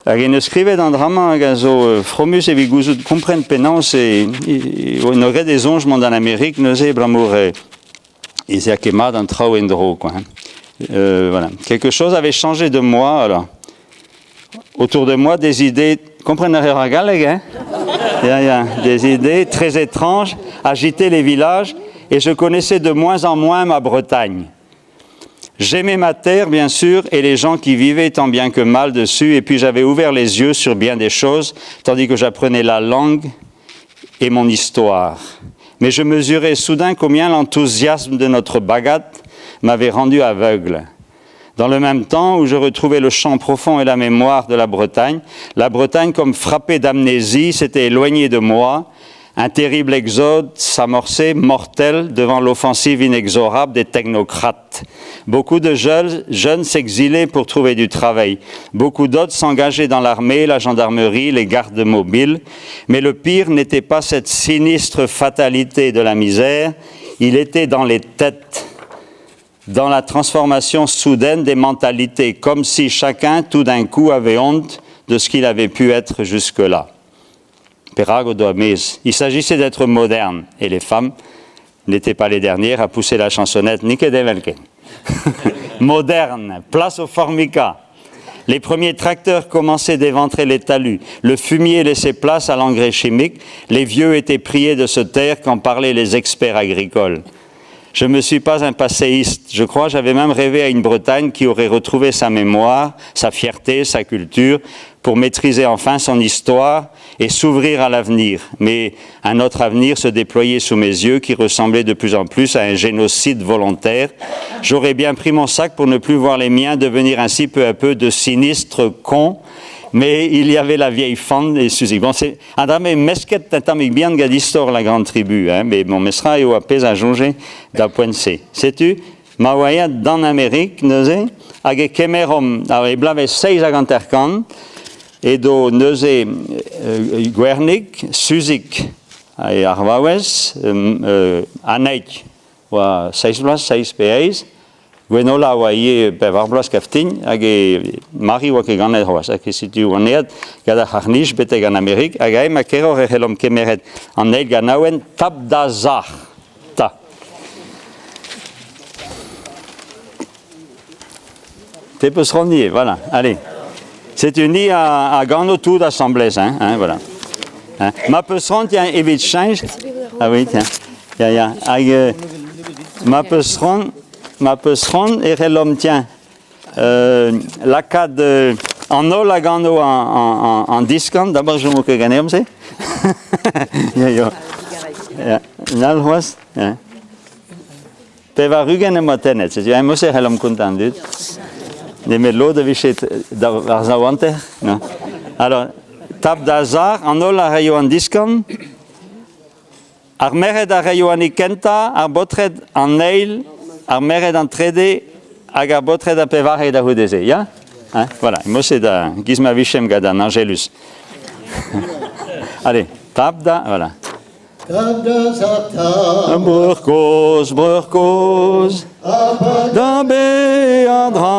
Hag en deus skrivet an dra-mañ hag a zo fromus evit gouzout kompren penaos e, e, e no graet e soñj mont d'an Amerik neuze abalamour ez ea ket mat an traoù en-dro quoi. Hein. Voilà. Quelque chose avait changé de moi alors. Autour de moi des idées Kompren a reer ar galleg, hein Ya, ya, des idées très étranges agitaient les villages et je connaissais de moins en moins ma Bretagne. J'aimais ma terre, bien sûr, et les gens qui vivaient tant bien que mal dessus, et puis j'avais ouvert les yeux sur bien des choses, tandis que j'apprenais la langue et mon histoire. Mais je mesurais soudain combien l'enthousiasme de notre bagad m'avait rendu aveugle. Dans le même temps où je retrouvais le champ profond et la mémoire de la Bretagne, la Bretagne comme frappée d'amnésie s'était éloignée de moi, un terrible exode s'amorçait mortel devant l'offensive inexorable des technocrates. Beaucoup de jeunes, jeunes s'exilaient pour trouver du travail. Beaucoup d'autres s'engageaient dans l'armée, la gendarmerie, les gardes mobiles. Mais le pire n'était pas cette sinistre fatalité de la misère, il était dans les têtes, dans la transformation soudaine des mentalités, comme si chacun tout d'un coup avait honte de ce qu'il avait pu être jusque-là. Perak o doa mezh. Il s'agissait d'être moderne et les femmes n'étaient pas les dernières à pousser la chansonnette, n'eo ket evelkent. Moderne, place au formica. Les premiers tracteurs commençaient d'éventrer les talus. Le fumier laissait place à l'engrais chimique. Les vieux étaient priés de se taire quand parlaient les experts agricoles. Je ne suis pas un passéiste. Je crois j'avais même rêvé à une Bretagne qui aurait retrouvé sa mémoire, sa fierté, sa culture, pour maîtriser enfin son histoire et s'ouvrir à l'avenir. Mais un autre avenir se déployait sous mes yeux qui ressemblait de plus en plus à un génocide volontaire. J'aurais bien pris mon sac pour ne plus voir les miens devenir ainsi peu à peu de sinistres cons, mais il y avait la vieille Fand et Suzy. Bon, c'est un dra mesket un tammig bihan gant istor la grande tribu, hein, mais bon, mestra eo ar pezh a soñje da poent-se. Setu, ma oa aet d'an Amerik neuze, hag e kemeromp, ar e bloavezh 57, edo neuze Gwernig, Suzik ar vaouez, Annaig oa seizh vloaz, seizh pe eizh, Gwenola a oa ivez pevar bloaz kaftign hag e Mari oa ket ganet c'hoazh hag setu oan aet gant ar c'harr-nij betek an Amerik hag aet ma keroc'h e c'hellomp kemeret an eil ganaouenn Tap da sac'h 'ta. Te peus c'hoant ivez, voilà, allez. Setu ni a, a gano tout asambles, hein, hein, voilà. Hein. Ma peus c'hoant tiens, evit cheñch... Ah oui, tiens. Ya, ya. Hag euh, ma peus c'hoant, ma peus c'hoant e c'hellomp, tiens, euh, lakaat euh, an holl a gano an, an, an diskan, d'abord je ket ganeomp se. ya, ya. Ya. N'all c'hoazh? Ya. 80 emañ tennet, setu eñ e c'hellomp kontañ an dud. Nemet lod a vije da war zaou hanter. Non. Alors, tap da zar, an holl a raio an diskan. Ar merc'hed a raio an kentañ, ar baotred an eil, ar merc'hed an trede, hag ar baotred ar pevare da c'houde-se, ya? Hein? Voilà, emañ da giz ma vijemp gant an Angelus. Allez, tap da, voilà. Tap da zar, Breur kozh, breur kozh, da beadra,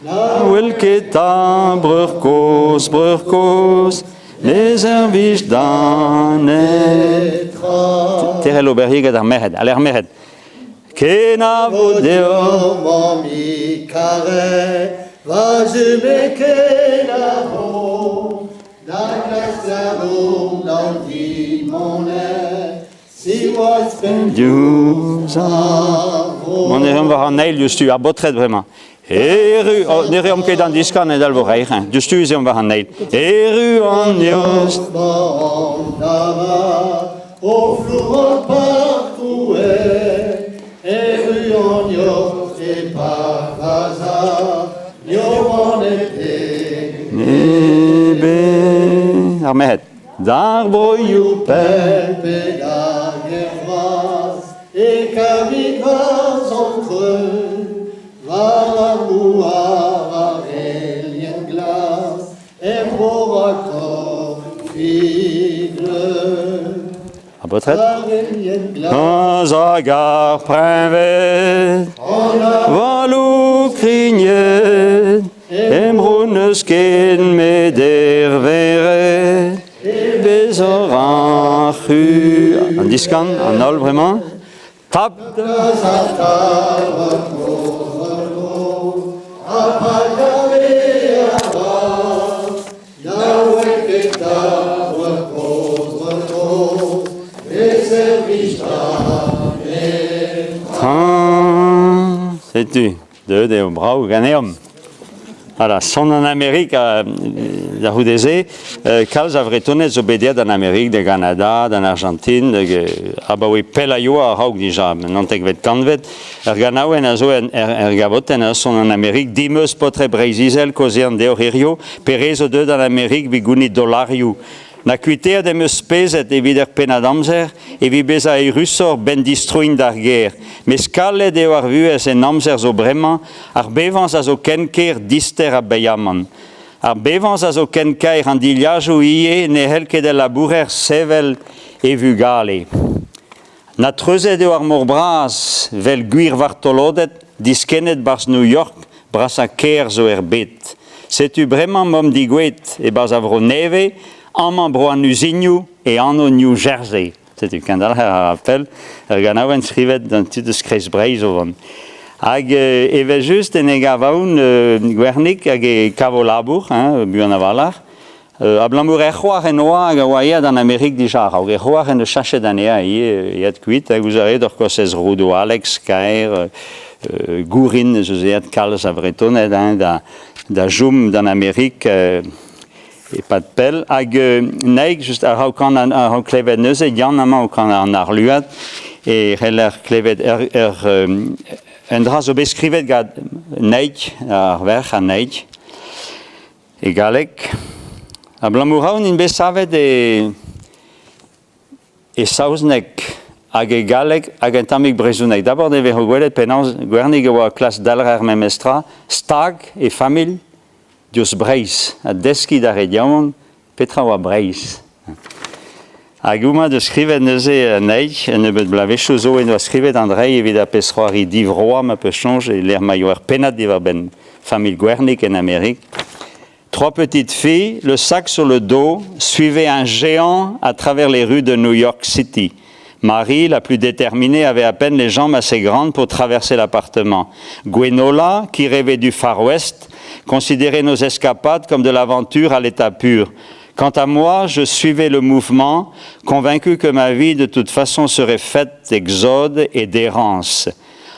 Na wel ket 'ta, breur kozh, breur kozh, ne servij da netra. Terel ober gant ar merc'hed, ale ar merc'hed. Kenavo deoc'h. Mammig karet, va zu-me kenavo, da glask labour d'an di monet, siwazh penn Diouzh ar Mont a reomp war an eil diouzhtu, ar baotred bremañ. Erru, oh, ne reomp ket an diskan edal vo reir, hein. Diouzhtu ez eomp war an eil. Erru an eost. O flour partout erru an eost e par bazar, Nebe ar merc'hed. D'ar broioù pell. Pe da Gervaz e kavit va zantreul, war ar mouar ar elien glas, er mor a Ar baotred. Eus hag ar preñved, valou krignet. Em bro n'eus ken met er vered e vezor ar c'hu. An diskan, an holl bremañ. Tap Setu, deuet eo brav ganeomp. Voilà, son an Amerik da c'houde-se, kalz a Vretoned zo bet aet d'an Amerik, da Ganada, d'an Argentine, abaoe pell a yoa a-raok dija, an naontekvet kantved. Ur ganaouenn a zo er, er gavotenn a son an Amerik, dimeus paotred Breizh-Izel, kaozean deoc'h hirio, pere zo deuet d'an Amerik evit gounit dollarioù. Na kuiteet em eus spezet evit ur pennad amzer, evit bezañ eürusoc'h 'benn distroiñ d'ar gêr. Mes kalet eo ar vuhez en amzer zo bremañ, ar bevañs a zo ken ker dister a baeamant. Ar bevañs a zo ken kaer an dilhajoù ivez ne c'hell ket al labourer sevel e vugale. Na treuzet eo ar mor bras 'vel gwir vartoloded diskennet 'barzh New York, brasañ kêr zo er bed. Setu bremañ 'maomp degouezhet e-barzh ar vro nevez, amañ bro an uzinioù e anv New Jersey. Setu kendalc'her a ra pell ur ganaouenn skrivet gant tud eus Kreiz-Breizh o vont. Hag evel-just en e gavaon Gwernig hag e kavo labour, hein, buan a-walc'h. Abalamour er c'hoar en oa hag a oa aet d'an Amerik dija a-raok. E c'hoar en deus chachet anezhañ ivez, aet kuit. Hag ouzh a ret ur kostez Roudoaleg, Skaer, Gourin ez eus aet kalz a Vretoned hein, da, da chom d'an Amerik e-pad pell. Hag Naig, just a-raok a-raok klevet neuze, Yann amañ o kanañ an arluad, e c'heller klevet ur, ur, un dra zo bet skrivet gant Naig, ar verc'h a Naig. E galleg. Abalamour aon int bet savet e, e saozneg hag e galleg hag un tammig brezhoneg. D'abord e vezo gwelet penaos Gwernig e oa klas dalc'her memestra, stag e familh diouzh Breizh ha deskiñ d'ar re yaouank petra oa Breizh. Hag houmañ deus skrivet neuze anezhi, un nebeud bloavezhioù zo en doa skrivet Andrei evit ar pezh-c'hoari divroañ ma peus soñj e lec'h ma yoa ur pennad diwar-benn familh Gwernig en Amérique. Trois petites filles, le sac sur le dos, suivaient un géant à travers les rues de New York City. Marie, la plus déterminée, avait à peine les jambes assez grandes pour traverser l'appartement. Gwenola, qui rêvait du Far West, considérait nos escapades comme de l'aventure à l'état pur. Quant à moi, je suivais le mouvement, convaincu que ma vie de toute façon serait faite d'exode et d'errance.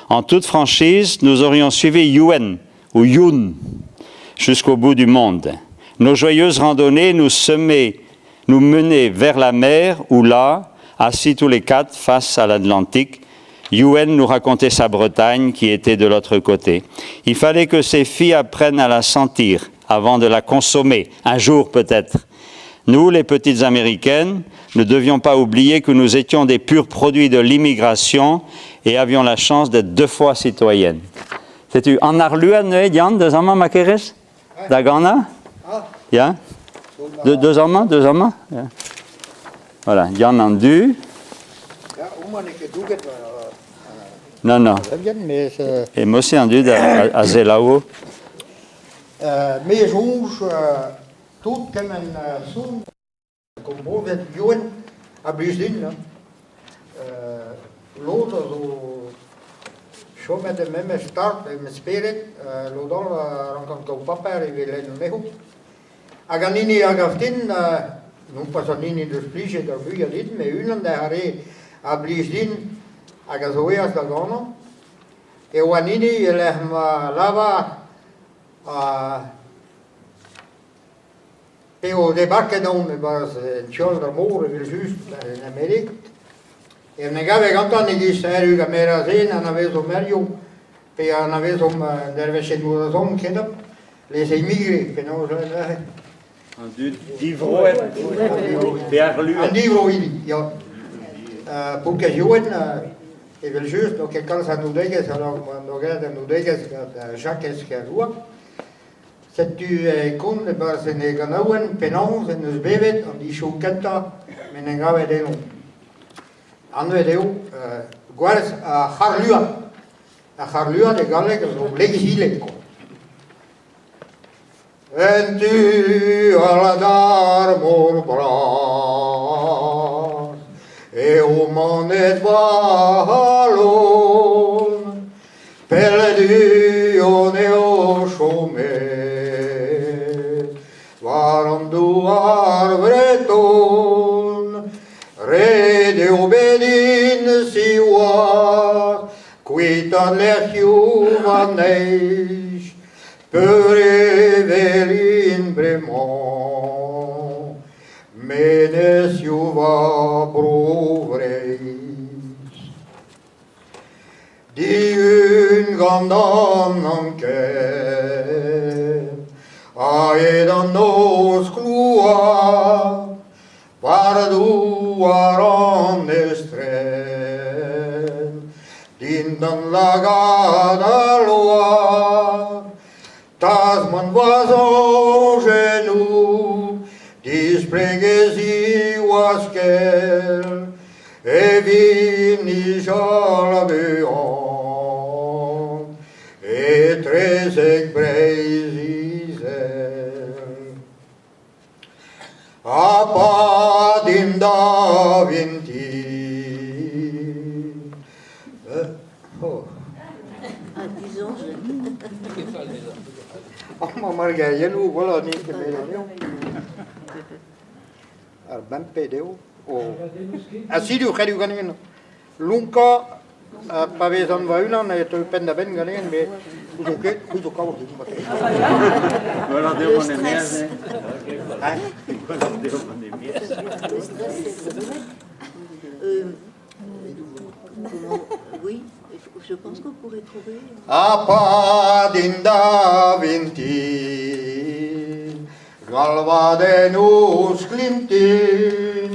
En toute franchise, nous aurions suivi Yuen ou Youn jusqu'au bout du monde. Nos joyeuses randonnées nous semaient, nous menaient vers la mer où là, assis tous les quatre face à l'Atlantique, Yuen nous racontait sa Bretagne qui était de l'autre côté. Il fallait que ces filles apprennent à la sentir avant de la consommer, un jour peut-être. Nous, les petites Américaines, ne devions pas oublier que nous étions des purs produits de l'immigration et avions la chance d'être deux fois citoyennes. Setu an arluad neuze, Yann, deus amañ ma kerez? Da ganañ? Ya? De, deus amañ, deus amañ? Ya. Voilà, Yann an Du. Non, non. E Mosse an dud a, a zelaouo. Me soñj tout kement son Komponet Youenn a blij din. Lod a zo chomet er memes stad em spered, lod all a rankan kaout paper evit lenn anezho. Hag an hini a gav din, nompas an hini 'deus plijet ar muiañ din, met unan ar re a blij din hag a zo aes da ganañ, eo an hini e-lec'h ma lavar P'eo debarket on e-barzh en tu all d'ar mor evel-just en Amerik en em gave gantañ e-giz erru gant merazen anavezomp maerioù pe anavezomp an dervezhioù da zont kredomp les émigrés penaos neuze An dud divroet pe arluet. An divroidi, ya. Paotr Youenn, evel-just, n'eo ket kalz anaoudegezh, alors m'o graet anaoudegezh gant Jakez Kerrouan. Setu kont e-barzh en e ganaouenn penaos en deus bevet an disoù kentañ m'en em gavet eno. Anvet eo gwerz ar c'harluad. Ar c'harluad e galleg a zo l'exilé. En tu all d'ar mor bras eo manet va c'halon, pell du-hont eo chomet war an douar breton. Ret eo bet din siwazh kuitaat lec'hioù va neizh. Peur e welin bremañ menezioù va bro Vreizh. Dihun gant an anken, a-hed an noz klouar, War douar an estren, dindan lagad al loar, tasmant va soñjennoù, displeg e ziwaskell, evit nijal buan etrezek Breizh-Izel. Ha pa din da vintin. Oh. Ah, disoñjet. Amañ margailhennoù, voilà, n'int ket bet anezho. Ar bempet eo. Oh. Ha sidoù c'hellu ganin. Lonkañ pa vezan va-unan e teu penn-da-benn ganin, met gouzout ket, gouzout kaout din marteze. Gwelloc'h dezho mont e-maez, Hein? Gwelloc'h dezho mont e-maez. Le stress, c'est vrai. Comment, oui, je pense qu'on pourrait trouver. Ha pa din da vintin, galvadennoù sklintin,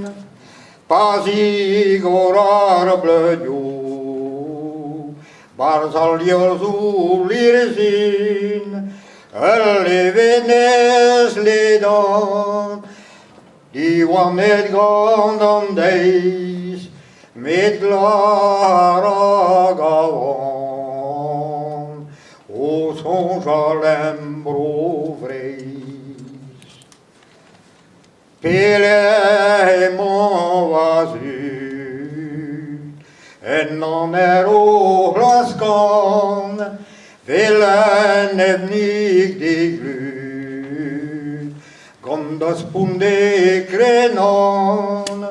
Pa zigor ar bleunioù 'barzh al liorzhoù lirzhin, ul levenez ledan diwanet gant an deiz, met glac'har a gavan o soñjal em bro Vreizh. Pelec'h emañ va zud? En aner o c'hlaskan, 'vel un evnig diglud. Gant da spont e krenan,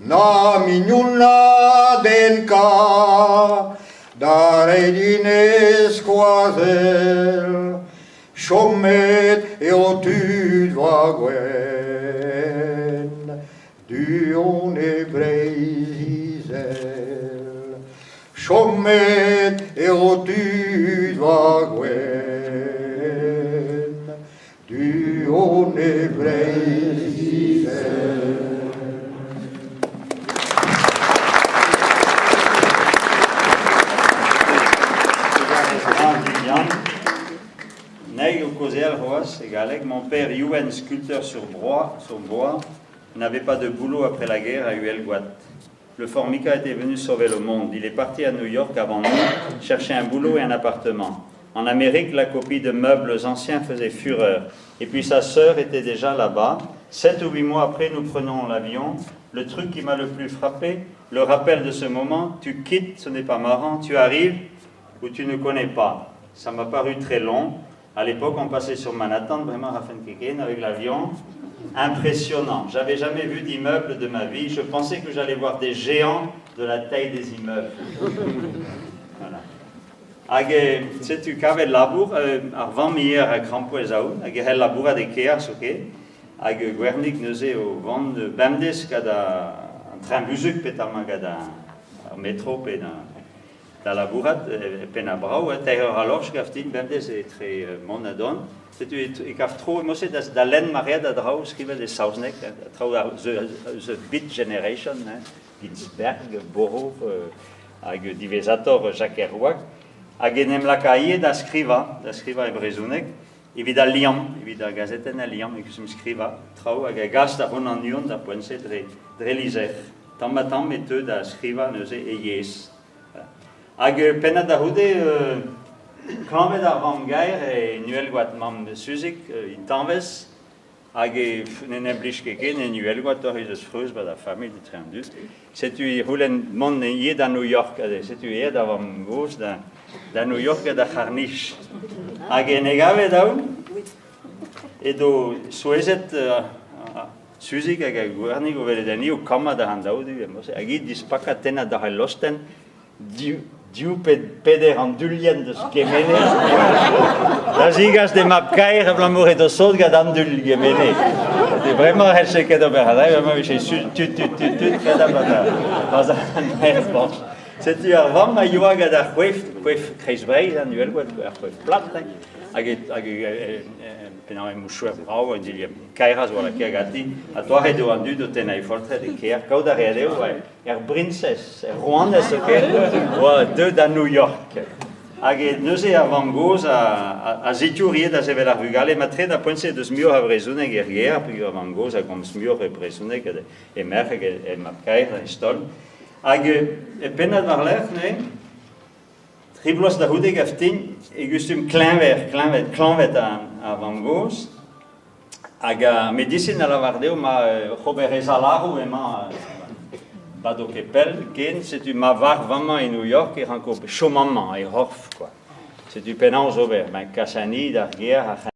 na mignon na den kar, da reiñ din e skoazell. Chomet eo tud va gouenn du-hont e Breizh-Izel. Chomet eo tud va gouenn du-hont e Breizh-Izel. Naig o kaozeal c'hoazh e galleg, Mon père Youenn, sculpteur sur bois, sur bois, n'avait pas de boulot après la guerre à Huelgoat. Le Formica était venu sauver le monde. Il est parti à New York avant nous, chercher un boulot et un appartement. En Amérique, la copie de meubles anciens faisait fureur. Et puis sa sœur était déjà là-bas. 7 ou 8 mois après, nous prenons l'avion. Le truc qui m'a le plus frappé, le rappel de ce moment, tu quittes, ce n'est pas marrant, tu arrives où tu ne connais pas. Ça m'a paru très long. À l'époque, on passait sur Manhattan, vraiment rafen avec l'avion. Impressionnant. J'avais jamais vu d'immeuble de ma vie. Je pensais que j'allais voir des géants de la taille des immeubles. Voilà. Hag setu kavet labour ar vamm ivez a ra krampouezh aoun hag e c'hell labourat e kêr zoken. Hag Gwernig neuze o vont bemdez gant an train buzhug petamant gant ar metro pe da labourat e penn ar brav, teir eur a lorch gav din bemdez etre mont ha dont. Setu e kav tro mod-se da lenn maread a draoù skrivet e saozneg, traoù eus Beat Generation, hein, Ginsberg, Borov hag diwezhatoc'h Jacques Kerouac, hag en em laka ivez da skrivañ, da skrivañ e brezhoneg, evit al liamm, evit ar gazetenn al liamm, e kustum skrivañ traoù hag a gas da Ronan Huon d'ar poent-se dre, dre lizher. Tamm-ha-tamm e teu da skrivañ neuze e yezh. Hag pennad da c'houde, Klañvet ar vamm-gaer en Uhelgoad, mamm Suzig, intañvez, hag e n'en em blij ket ken en Uhelgoad, oc'h ez eus freuz 'ba da familh etre an dud. Setu e c'houlenn mont ivez da New York, setu aet ar vamm-gozh da, da New York gant ar c'harr-nij. Hag en e gavet aon, edo souezhet Suzig hag ar gouarnig o welet anezhi o kammañ da an daou du, hag hi dispakañ tennañ doc'h al lostenn Div pe peder anduilhenn deus Gemene da zigas d'he mab-kaer abalamour edo sot gant anduilh Gemene. Bremañ n'hellse ket ober a-dreñv, bremañ e vije tut tut tut tut gant an aerborzh. Setu ar vamm a yoa gant ar c'hoef, koef Kreiz-Breizh, an Uhelgoad, ar c'hoef plat, hag hag penaos mouchouer brav, un dilhad kaerañ zo lakaet ganti, ha doare eo an dud o tennañ he foltred e kêr, kaout a reer eo er briñsez, er rouanez zoken, oa deuet da New York. Hag neuze ar vamm-gozh a zitour ivez da sevel ar vugale. Matre da poent-se deus muioc'h a vrezhoneg er gêr, peogwir ar vamm-gozh a gomz muioc'h e brezhoneg he merc'h hag he mab-kaer dreist-holl. Hag e pennad war-lerc'h neuze, tri bloaz da c'houde gav din, e gustum kleñver, kleñved, klañved ar vamm-gozh. Hag ar medisin a lavar dezho ma oc'h ober e salaroù emañ bado ket pell ken, setu ma varv amañ e New York e ranko chom amañ e c'horf quoi. Setu penaos ober, ben kas anezhi d'ar gêr.